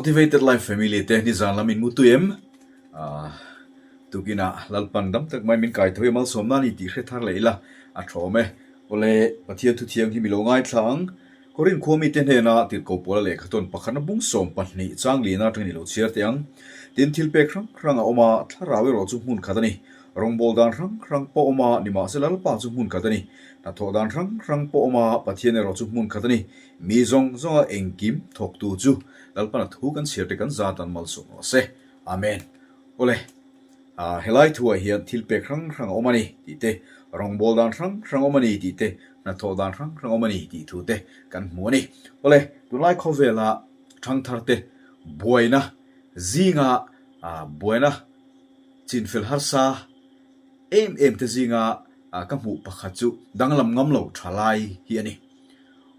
Motivated Life Family te nizan lam in mutui em? Ahh tukinah Lalpan dam tak mai min kai tho i malsawmna a ni tih hre thar leh ila a tha awm e. Awle Pathian thu thianghlim i lo ngaithla ang. Korin khua mite hnena tirhkoh pawla lehkha tawn pakhatna bung 12 chang lina atangin i lo chhiar teh ang. Tin thil pek hrang hrang a awm a, thlarau erawh chu hmun khat a ni. Rawngbawl dan hrang hrang pawh awm a, nimahsela Lalpa chu hmun khat a ni. Hnathawh dan hrang hrang pawh awm a, Pathian erawh chu hmun khat a ni. Mi zawng zawnga engkim thawktu chu Lalpana thu kan chhiar te kan zat an malsawm rawh se. Amen. Awle, ah helai thuah hian thil pek hrang hrang a awm a ni tih te, rawngbawl dan hrang hrang a awm a ni tih te, hnathawh dan hrang hrang a awm a ni tih thu te kan hmu a ni. Awle, tunlai khawvela thangthar te buaina zinga ah buaina chinfel harsa em em te zinga ah ka hmuh pakhat chu danglam ngam lo thalai hi a ni.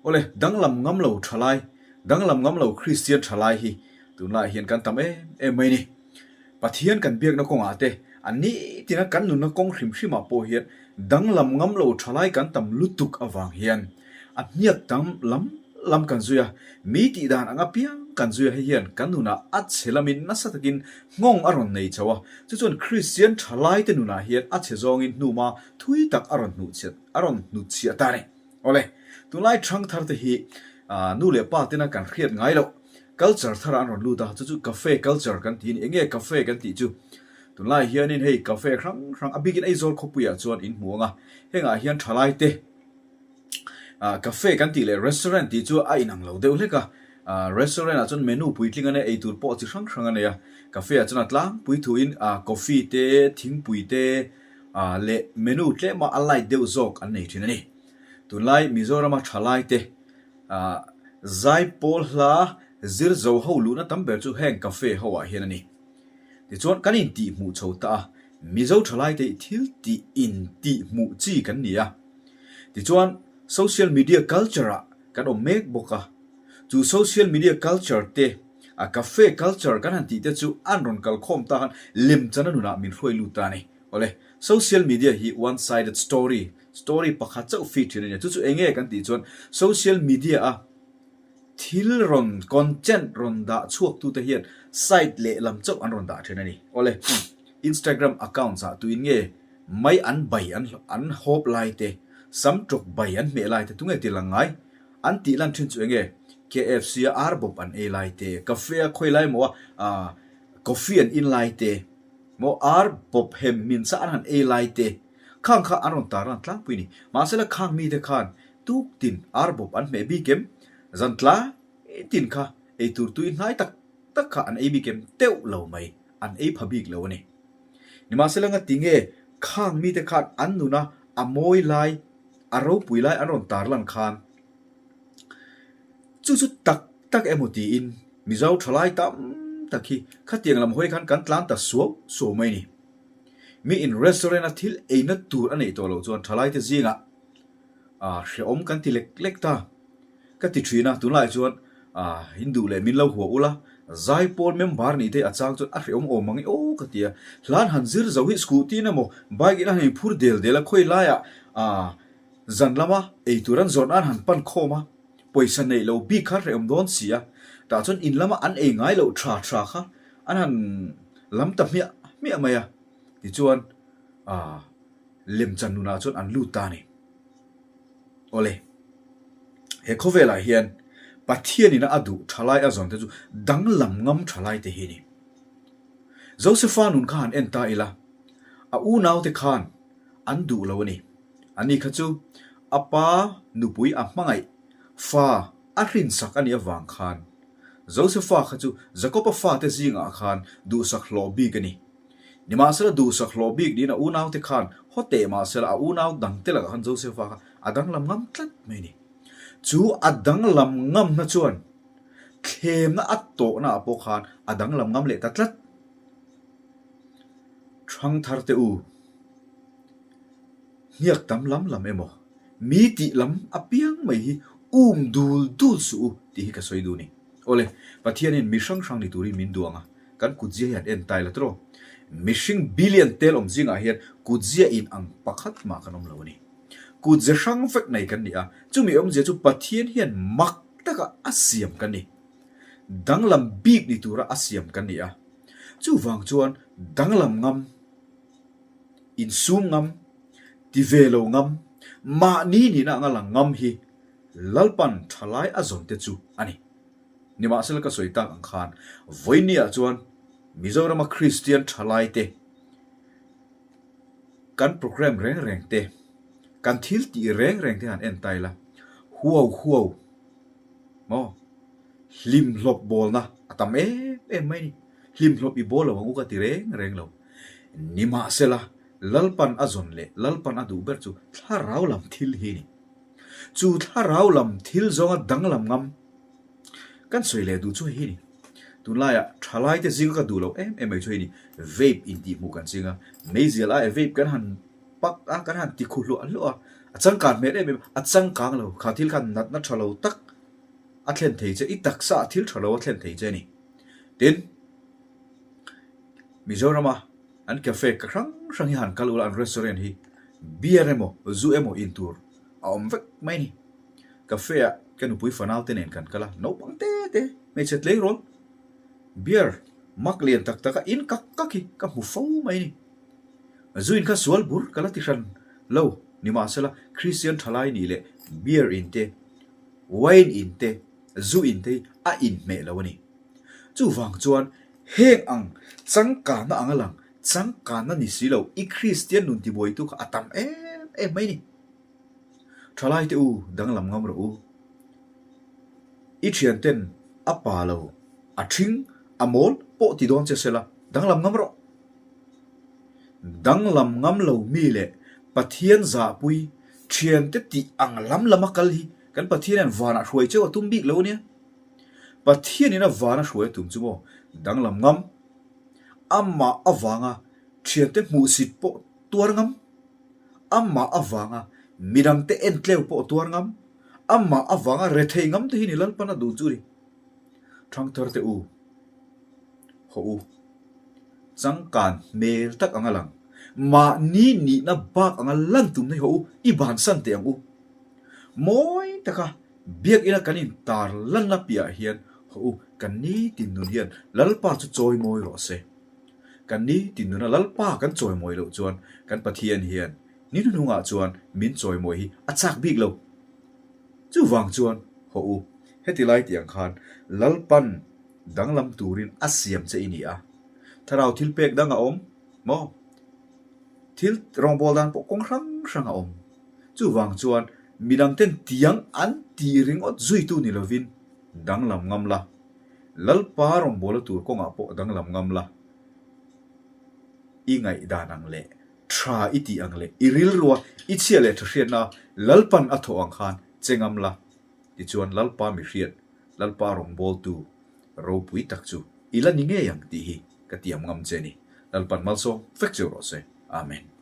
Awle, danglam ngam lo thalai, danglam ngam lo Kristian thalai hi tunlaiah hian kan tam em em mai ni. Pathian kan biakna kawngah te, a nitina kan nunna kawng hrim hrimah pawh hian danglam ngam lo thalai kan tam lutuk avang hian a hniak tam lam lam kan zui a, mi tih dan ang apiang kan zui a, hei hian kan nunah a chhe lamin nasa takin nghawng a rawn nei chho a, chu chuan Kristian thalaite nunah hian a chhe zawngin hnuma thui tak a rawn hnuhchhiat a rawn hnutchhiah ta a ni. Awle, tunlai ṭhang thar te hi nu leh pa tena kan hriat ngai loh culture thar ah an rawn lut a, chu chu cafe culture kan ti a ni. Enge cafe kan tih chu? Tunlai hianin hei cafe hrang hrang a bikin Aizawl khawpuiah chuan in hmu ang a, hengah hian ṭhalai te cafe kan tih leh restaurant tih chu a inang lo deuh hlek a, restaurant ah chuan menu puitling a nia, eitur pawh chi hrang hrang a nei a, cafe ah chuan a tlangpui thuin coffee te, thingpui te leh menu tlema a light deuh zawk an nei ṭhin a ni. Tunlai Mizorama thalaite zaipawl hla zir zo ho luhna tam ber chu heng cafe ho ah hian a ni. Tichuan kan intihhmuh chho ta a, Mizo thalaite hi thil tih intihhmuh chi kan ni a. Tichuan social media culture ah kan awm mek bawk a, chu social media culture te a cafe culture kan han tih te chu an rawn kalkhawm ta khan lemchana nunah min hruai lut ta a ni. Awle, social media hi one sided story, story pakhat chauh feed thin a nia. Chu chu eng nge kan tih chuan social media a thil rawn content rawn dah chhuak tute hian side lehlam chauh an rawn dah thin a ni. Awle, Instagram accounts ah tuin nge mai an bai an an hawp lai te, sam tawk bai an hmeh lai te tunge ti lang ngai? An tih lan thin chu eng nge? KFC a ar bawp an ei lai te, cafe a khawi lai maw a coffee an in lai te, Maw ar bawp hem min sa an han ei lai te khang kha an rawn tar lan tlangpui ni. Mahsela khang mite khan tuk tin ar bawp an hmeh bik em? Zan tlai tin kha ei tur tui hnai tak tak kha an ei bik em? Teuh lo mai, an ei pha bik lo a ni. Nimahsela ngati nge khang mite khan an nuna a mawi lai, a ropui lai an rawn tar lan khan Chu chu tak tak emaw tiin Mizo thalai tam tak hi khatiang lam hawi khan kan tlan ta suau suau mai ni. Mi in restaurant a thil eina tur a neih tawh loh chuan thalai te zingah ah hrehawm kan ti lek lek ta. Ka ti thin a, tunlai chuan ah in duh leh min lo hua ula, zaipawl member nih te a chang chuan a hrehawm awm ang i aw ka ti a. Hlan han zir zo hi scooty in emaw bike in a han inphur del del a khawi laiah ah Zan lama eitur an zawrh nan han pan khawm a, pawisa neih lo bik kha hrehawm dawn si a, tah chuan in lama an ei ngai loh tha tha kha an han lam ta hmiah hmiah mai a, tichuan aah lemchan nunah chuan an lut ta a ni. Awle, he khawvelah hian Pathianina a duh thalai a zawn te chu danglam ngam thalai te hi a ni. Josefa nun kha han en ta ila, a unaute khan an duh lo a ni. Ani kha chu a pa nupui a hmangaih fa a hrinsak a nih avang khan Josefa kha chu Jakoba fate zingah khan duhsak hlawh bik a ni. Nimahsela duhsak hlawh bik niin a unaute khan haw teh mahsela a unau dangte lakah khan Josefa kha a danglam ngam tlat mai a ni. Chu a danglam ngamna chuan thlemna a tawhna ah pawh khan a danglam ngam leh ta tlat. Thangtharte u. Hniak tam lam lam emaw, mi tih lam apiang mai hi um dul dul suh u tih hi ka sawi duh a ni. Awle, Pathianin mi hrang hrang ni turin min duang a, kan kutzia hi han en tai la tawh. Mihring billion tel awm zingah hian kutzia in ang pakhat mah kan awm lo a ni. Kutze hrang vek nei kan ni a, chumi awmzia chu Pathian hian mak taka a siam kan ni. danglam bik ni tura a siam kan ni a. Chuvang chuan danglam ngam, insum ngam, ti ve lo ngam, mahni nihna anga lang ngam hi Lalpan thalai a zawn te chu a ni. Nimahsela ka sawi tak ang khan vawinia chuan Mizorama Kristian thalai te kan programme reng reng te, kan thil tih reng reng te han en ta ila, huau huau maw hlimhlawp bawlna a tam em em mai ni. Hlimhlawp i bawl lo ang u ka ti reng reng lo. Nimahsela Lalpan a zawn leh Lalpan a duh ber chu thlarau lam thil hi a ni. Chu thlarau lam thil zawnga danglam ngam kan sawi leh duh chu hei hi a ni. Tunlaiah thalaite zinga ka duh loh em em mai chu hei a ni. Vape intihhmuh kan ching a, meizial aia vape kan han pak a, kan han ti khu hluah hluah a, a changkan hmel em em a, a changkang lo. Kha thil khan natna tha lo tak a thlen thei che, i taksa ah thil tha lo a thlen thei che a ni. Tin, Mizorama an cafe ka hrang hrang hi han kal ula an restaurant hi beer emaw zu emaw in tur a awm vek mai a ni. Cafe ah ka nupui fanau te nen kan kal a, naupang te te hmeichhe tleirawl beer mak lian tak tak a in kak kak hi ka hmu fo mai a ni. Zu in kha sual bur ka la ti hran lo nimahsela Christian thalai nih leh beer in te wine in te zu in te hi a inhmeh lo a ni. Chuvang chuan heng ang changkanna anga lang, changkanna ni si lo, i Kristian nun tibuaitu kha a tam em em mai ni. Thalai te u, danglam ngam rawh u. I thianten a pa lo, a thing, a mawl pawh ti dawn che sela, danglam ngam rawh. Danglam ngam lo mi leh Pathian zahpui thiante tih ang lam lama kal hi kan Pathian hian vanah hruai cheu a tum bik lo ania. Pathianin a vana hruai a tum chu maw danglam ngam, amah avanga thiante hmuhsit pawh tuar ngam, amah avanga midangte entleu pawh tuar ngam, amah avanga rethei ngam te hi ni Lalpan a duh chu ni. Thangthar te u, haw u, changkan hmel tak anga lang, mahni nihna bak anga lan tumna hi haw u, i bansan teh ang u. Mawi taka Biakina kan intar lanna piahah hian haw u, kan nitin nun hian Lalpa chu chawimawi rawh se. Kan nitin nuna Lalpa kan chawimawi loh chuan kan Pathian hian ni hnuhnungah chuan min chawimawi hi a chak bik lo. Chuvang chuan haw u, heti lai tih ang khan Lalpan danglam turin a siam che i ni a. Thlarau thil pek dang a awm maw? Thil rawngbâwl dan pawh kawng hrang hrang a awm. Chuvang chuan midangten tiang an ti ringawt zuitu ni lovin danglam ngam la, Lalpa rawngbawla tur kawngah pawh danglam ngam la, i ngaihdan ang leh tha i tih ang leh i rilrua i chhia leh tha hriatna Lalpan a thawh ang khan che ngam la, tichuan Lalpa mihriat, Lalpa rawngbawltu ropui tak chu i la ni ngei ang tih hi ka tiam ngam che ni. Lalpan malsawm vek cheu rawh se. Amen.